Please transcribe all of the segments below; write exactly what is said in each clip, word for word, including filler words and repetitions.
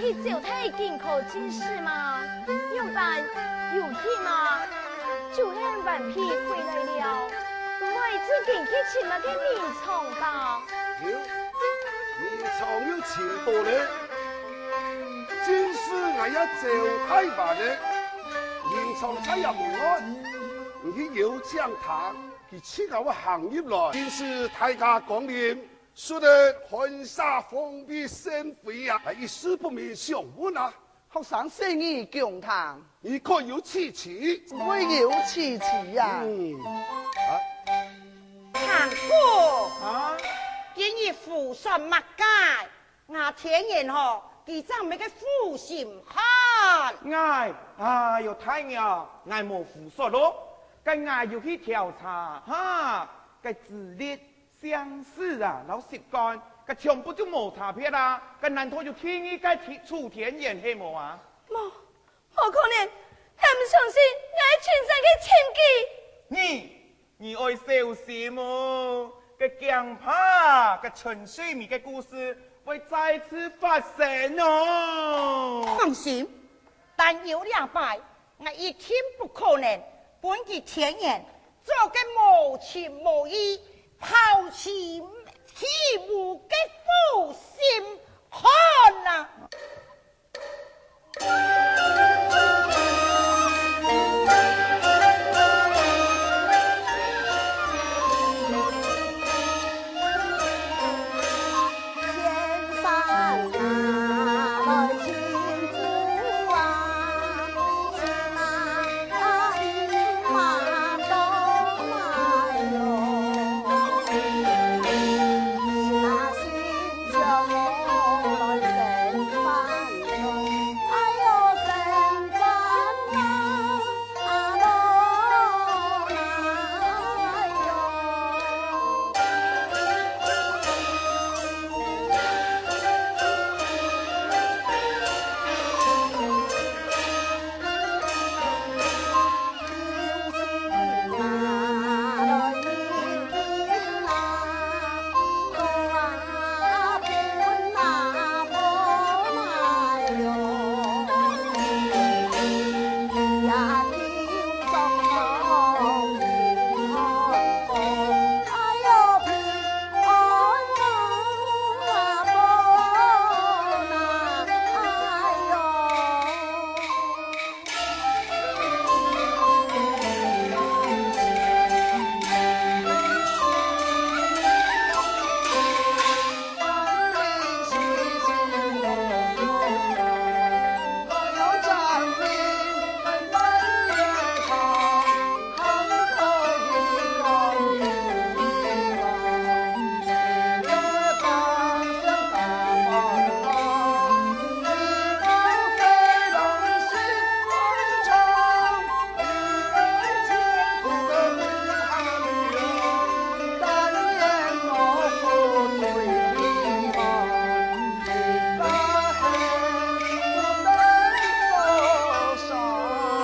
你走忒經過進士嗎？仰般？有去嗎？就係還未回來了，毋會正經去尋麼个明窗吧？有，明窗有尋到咧。進士𠊎也走忒完咧，明窗在也門外，你去邀請佢，佢自家會行入來。進士大駕光臨， 使得寒舍風味甚回啊！哎，一時不免想問啊。學生細義共聽。你可有此詞？會有此詞啊？嗯，啊，行過。啊？今日胡說麼个？吾天然吼，佢正係个負心漢。𠊎，哎喲，大娘，𠊎無胡說咯。該𠊎有去調查，哈，該資歷、 姓氏啊，摎習慣，該全部就無差別啊！該難道有第二個天，楚天然係無啊？無，無可能！𠊎毋相信𠊎个親生个親家！你，你愛小心哦！該驚怕，該陳水扁个故事會再次發生哦！放心，但有兩擺， 𠊎一定不可能分佢天然做个無情無義、拋妻棄母个負心漢啊！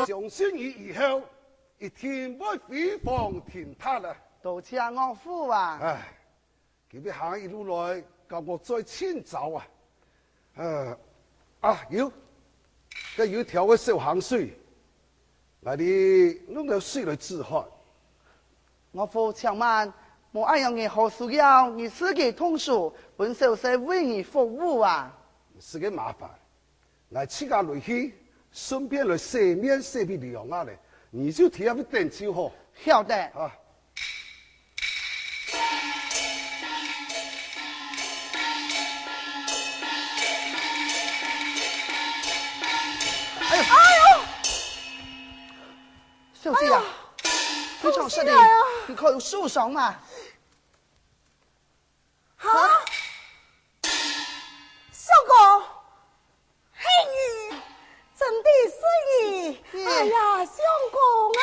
相信你以後一定會飛黃騰達啊！多謝岳父啊！唉， 今晡日行一路來，感覺嘴盡燥啊！呃，啊，有，該有一條个小坑水，𠊎兜弄兜水來止渴。岳父，請慢，無恁樣个好需要，你自家動手，分小生為你服務啊！毋使个麻煩。 𠊎自家來去，順便來洗面洗鼻涼啊咧，你就佇這位等就好。曉得。啊。哎喲！哎喲！小姐啊，哎喲，非常失禮，痛死了呀！你可有受傷嗎？ 哈？相公，係你，真的係你！哎呀，相公啊！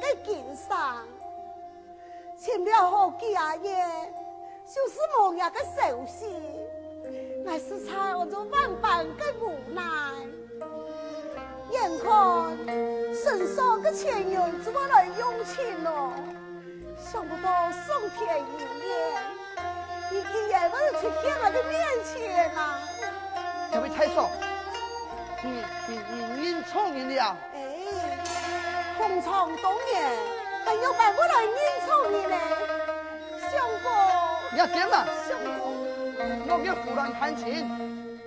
个經商，尋了好幾下月，就是無若个消息，𠊎實在安到萬般个無奈。眼看身上个錢銀就愛來用盡咯，想不到上天有眼，你竟然會出現𠊎个面前啊！這位太守，你、你、你認錯人了。 哎，同窗多年，還有辦法來認錯人呢？相公，你要點啊？相公，我个胡亂彈琴，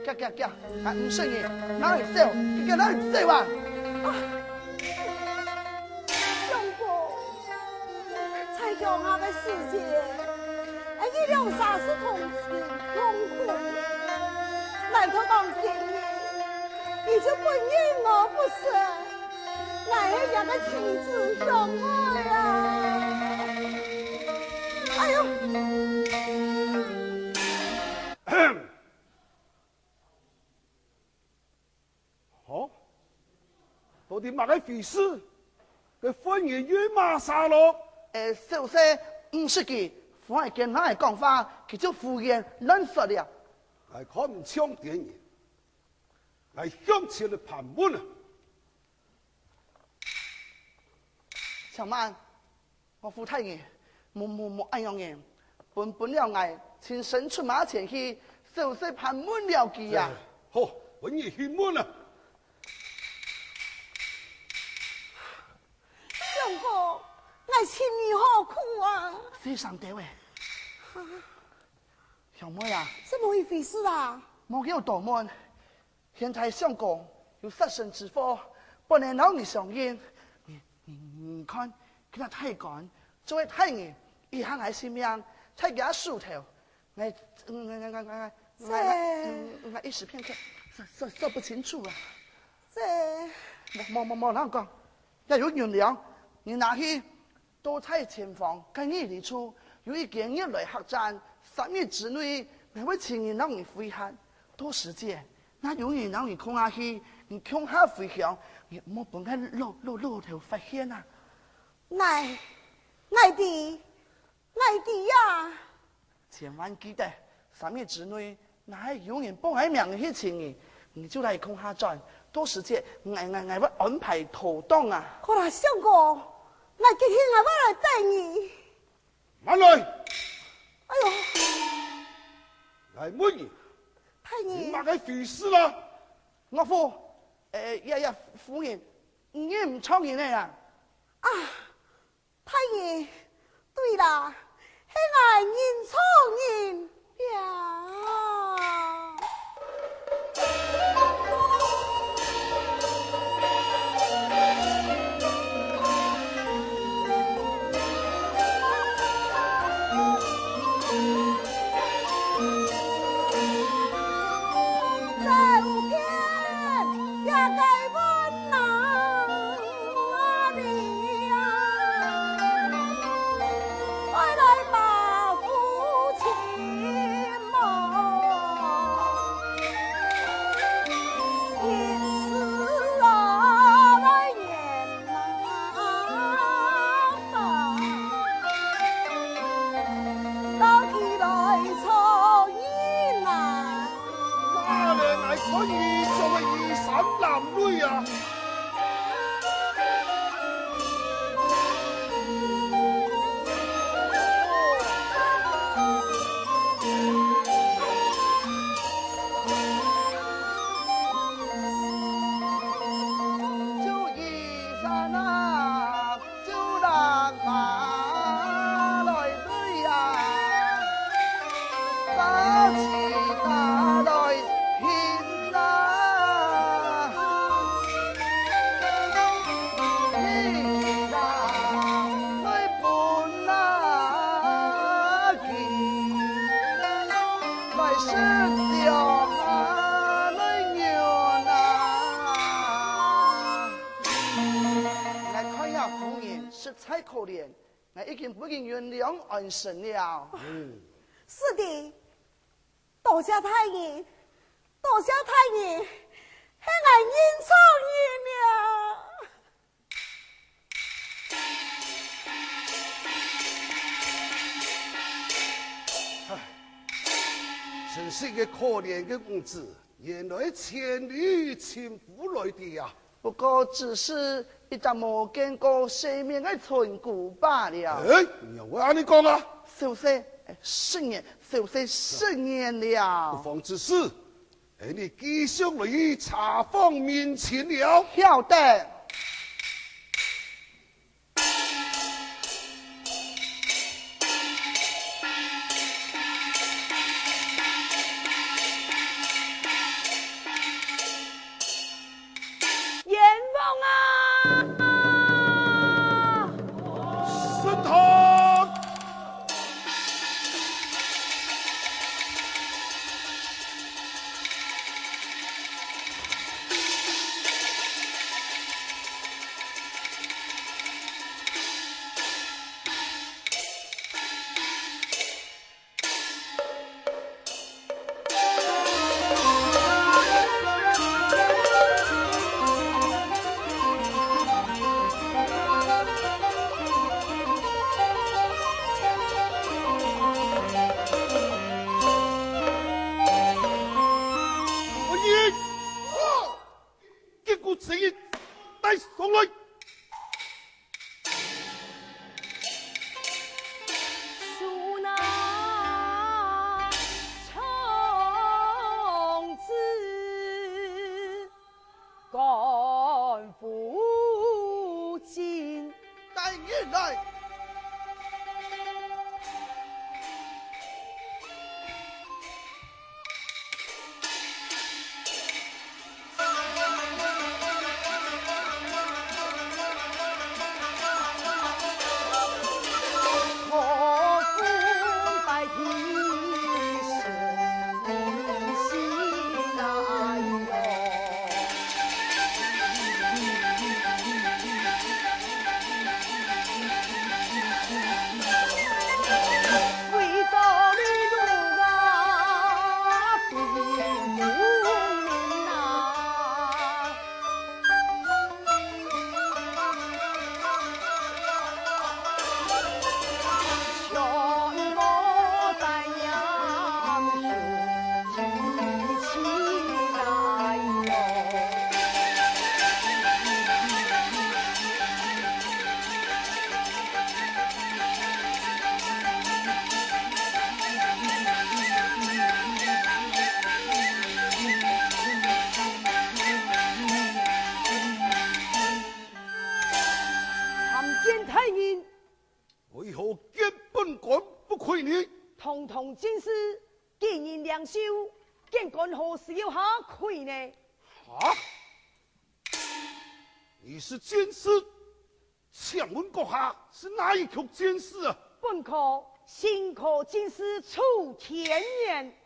遽遽遽，還毋識你，哪裡走？你叫哪裡走啊？啊，相公，在鄉下个時節，哎，你兩儕係同甘共苦，難道講今日 你就不認我不捨，𠊎係若个妻子相愛啊！哎喲！好，到底麼个回事？該犯人又罵啥咯？欸，小生毋識佢，方愛跟𠊎講話，佢就胡言亂說了。𠊎看毋像癲人。 𠊎向前來盤問啊！且慢，岳父大人，莫、莫、莫恁樣仔，分、分了𠊎親身出馬前去，小生盤問了佢啊！好，分你去問啊！相公，𠊎尋你好苦啊！細聲兜仔。香妹啊，怎麼一回事啊？莫叫多問， 現在相公有殺身之禍，不能摎你相認。你、你、你看，該大官做个大人，遺下𠊎性命在厥手頭，𠊎、𠊎、𠊎一時片刻說、說、說不清楚啊！這……莫、莫、莫、莫亂講，這有銀兩，你拿去。 到在前方該二里處有一間日來客棧，三日之內𠊎會請人摎你會合。到時節，若有人摎你共下去，你共下回鄉，你莫分該老、老、老頭發現啊！𠊎、𠊎知，𠊎知啊！ 千萬記得，三日之內，若係有人報𠊎名去尋你，你就來共下轉。到時節，𠊎、𠊎、𠊎會安排妥當啊！好啦，相公，𠊎即刻𠊎會來等你。慢來！哎喲！𠊎問你，大人。你麼个回事啦？岳父，欸，呀呀，夫人，你認毋著人了啊？啊！ 大人，對啦，係𠊎認錯人了。走遍這个 哪來𠊎看你著个衣衫襤褸啊！ 𠊎看這婦人實在可憐， 𠊎已經分佢銀兩安身了。是的，多謝大人，多謝大人，係𠊎認錯人了。真是一个可憐个公子，原來千里尋夫來的呀！不過只是一隻無見過世面个村姑罷了。哎，你會恁樣講啊？小生，哎，失言，小生失言了。不妨之事，哎，你繼續來查訪民情了。曉得。 冤枉啊！沈堂！ 给我这一带上来！苏南从此敢不进。带人来！ 参见大人。为何见本官不跪呢？堂堂进士，今年两寿，见官何时有下跪呢？哈？你是进士？请问阁下是哪一科进士啊？本科，新科进士楚天元。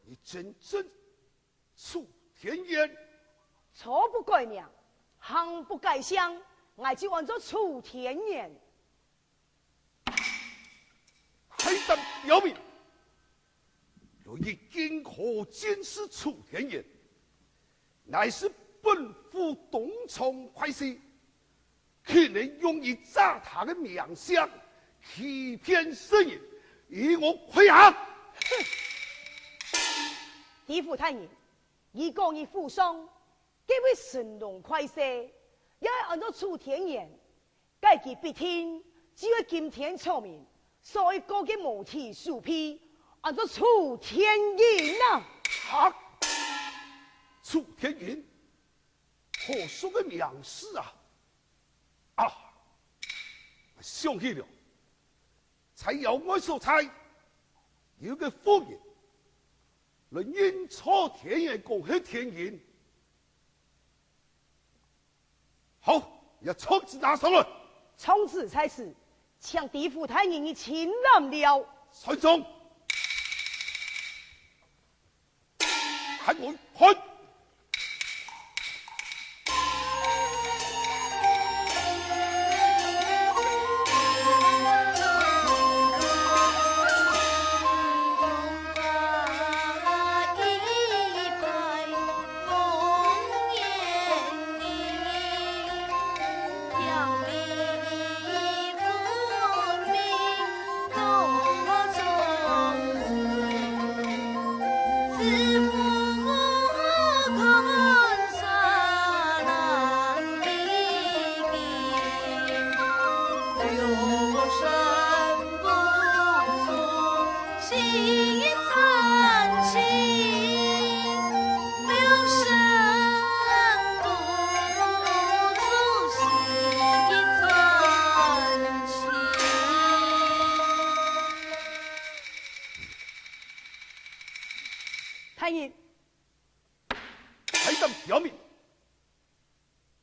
你真正 楚天元。错不改名，行不改姓，𠊎就安做楚天元。开胆表明，若以今科进士楚天元，乃是本府东床快婿， 竟然用你詐他个名相，欺骗世人，与我跪下！哼！知府大人，如果你府上該位神龍快婿，也係安做楚天元，該佢必定只會今天出面，所以告佢無體鼠輩，安做楚天寅啊！哈！楚天寅？ 何屬个名士啊？啊，想起了，在窑外所在，有个婦人，來認楚天元講係天寅。好，這狀紙拿上來。狀紙在此，請知府大人你親覽了。傳上。 還我看。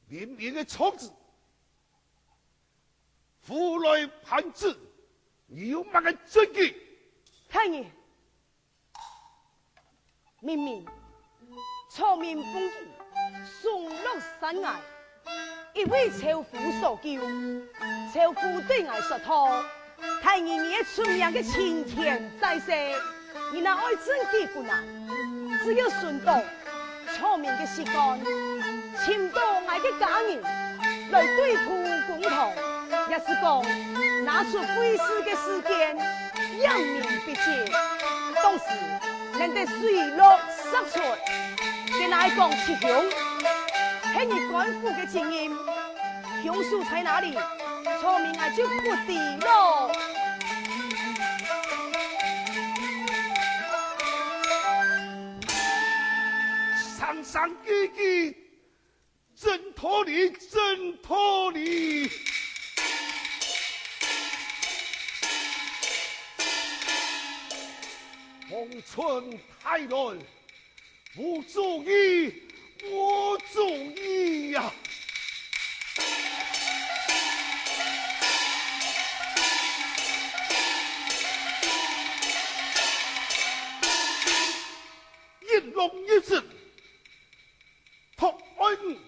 明明个錯字， 胡來攀枝，你有麼个證據？大人，明明草民奉旨送落山崖，一位樵夫所救。樵夫對𠊎說道：大人你係出名个青天在世， 你若愛證據困難，只有尋到草民个屍乾，尋到𠊎个家人來對簿公堂，也係講拿出會試个試卷，驗明筆跡。當時，𠊎兜水落石出，該𠊎講七凶，係你官府个責任。 凶手在哪裡？草民𠊎就不知咯。聲聲句句，真道理，真道理。王春大人， 無主意，無主意呀！一龍一神，托愛你，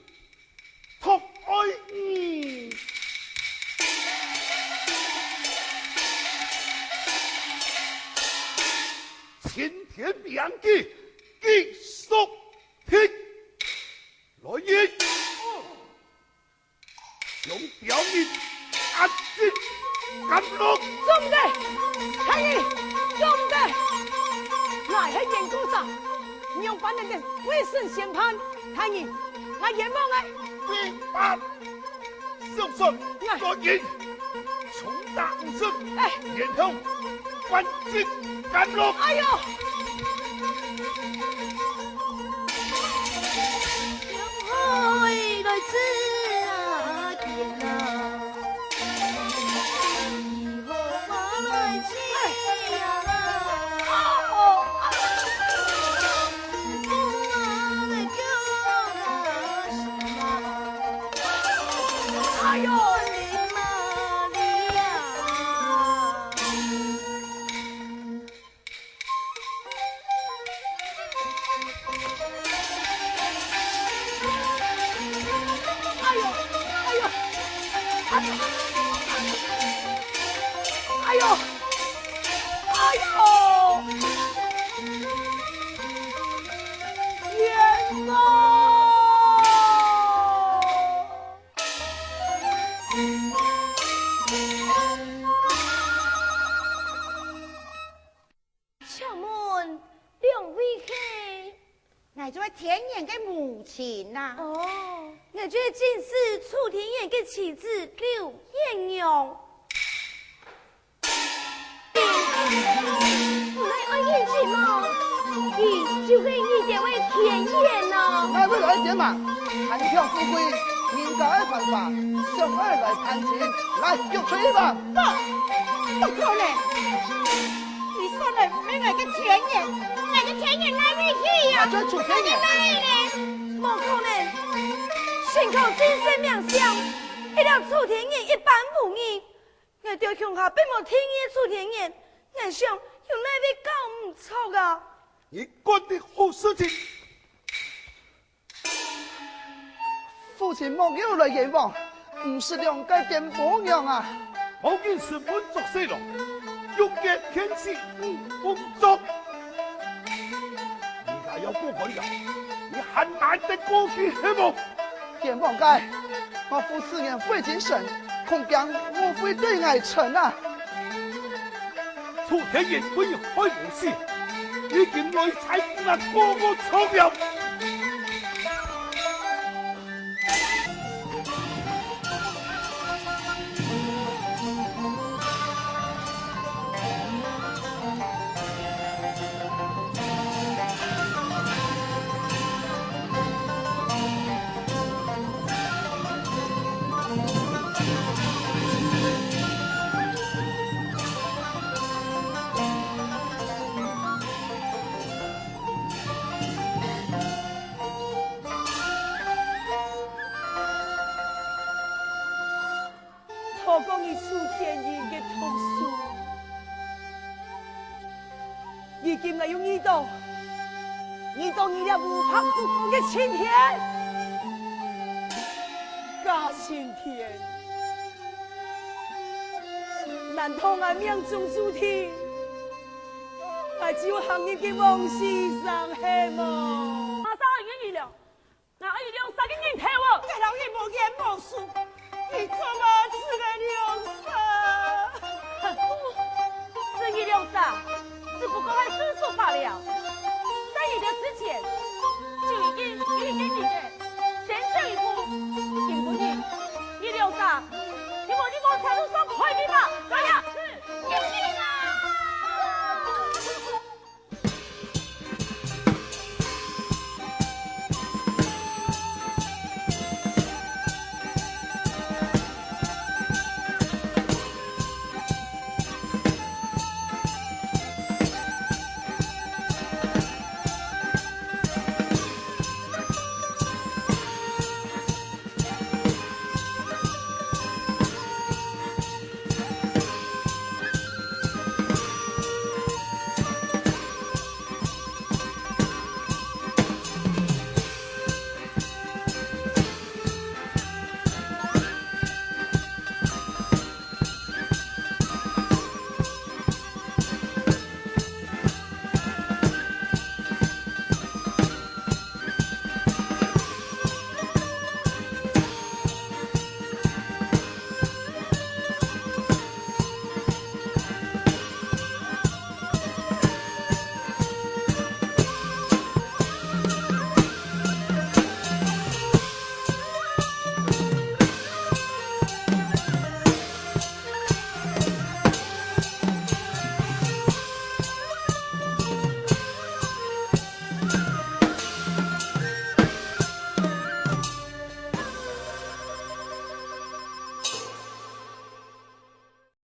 托愛你！青天命佢，佢所定。來人，將刁民押進監牢。做毋得！大人，做毋得！𠊎係原告者，仰般能夠會審宣判？大人，𠊎冤枉个！非法！ 小心，來人，重打五十，哎。然後關進監牢。哎喲！哎喲！哎喲！哎喲！哎喲！哎喲！哎喲！ 冤枉！請問兩位係？𠊎就係天元个母親啊。哦，𠊎就係進士楚天元个妻子柳艷娘。 你毋係愛認識無？佢就係你兜个天元哦。𠊎會來點嘛？貪享富貴，人家愛犯法，想愛來攀親，來，用錘吧！不，不可能！你算來毋係𠊎个天元，𠊎个天元哪位去啊？𠊎就係楚天元。哪位呢？無可能！身靠進士名相，一粒楚天元一般無二。 𠊎兜鄉下並無第二楚天元，𠊎想有哪位搞毋著啊？你管得好事情！父親莫又來冤枉，毋識兩個姦夫娘啊！無人承蒙做婿郎，用姦天時毋工作。你若要過關了，你還瞞得過去係無？ 冤枉个，我父此年會精神，恐驚誤會對𠊎臣啊！楚天元為害無死，已經來在那哥哥床了。受牽引个讀書。如今𠊎又遇到，遇到你這烏白不過个晴天，假晴天。難道𠊎命中注定，𠊎就行入个往生生係無？